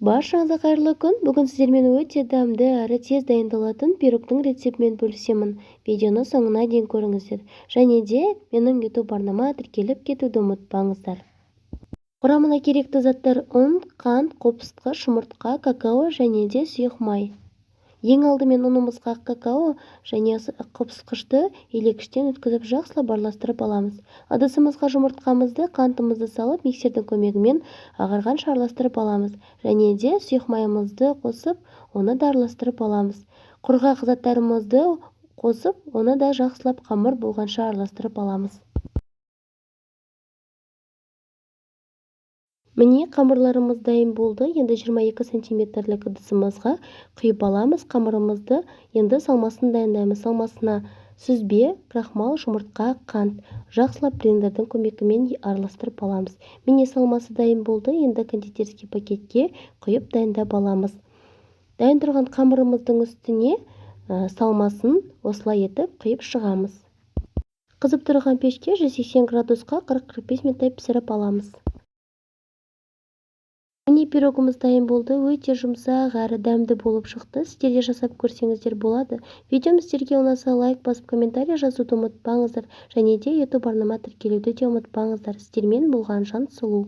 Баршаңызға қайырлы күн. Бүгін сіздермен өте дәмді әрі тез дайындалатын пирогтың рецептімен бөлісемін. Видеоны соңына дейін көріңіздер. Және де менің YouTube арнама тіркеліп кетуді ұмытпаңыздар. Құрамына керекті заттар: ұн, қант, қопсытқыш, жұмыртқа, какао және де сұйық май. Ең алдымен ұнымызға какао және қопсытқышты елегіштен өткізіп, жақсылап араластырып аламыз. Ыдысымызға жұмыртқамызды, қантымызды салып, миксердің көмегімен ағарғанша араластырып аламыз. Және де сұйық майымызды қосып, оны да араластырып аламыз. Құрғақ заттарымызды қосып, оны да жақсылап қамыр болғанша араластырып аламыз. Міне, қамырларымыз дайын болды. Енді 22 сантиметрлік ыдысымызға құйып аламыз қамырымызды. Енді салмасын дайындаймыз. Салмасына сүзбе, крахмал, жұмыртқа, қант. Жақсылап блендердің көмегімен араластырып аламыз. Міне, салмасы дайын болды. Енді кондитерский пакетке құйып дайындап аламыз. Дайын тұрған қамырымыздың үстіне салмасын осылай етіп құйып шығамыз. Қызып тұрған пешке 180 градусқа 40-45 минуттай пісіріп аламыз. Міне, пирогымыз дайын болды. Өте жұмсақ әрі дәмді болып шықты. Сіздер де жасап көрсеңіздер болады. Видеом сіздерге ұнаса, лайк басып, комментарий жазуды ұмытпаңыздар. Және де YouTube арнама тіркелуді де ұмытпаңыздар. Сіздермен болған Жансұлу.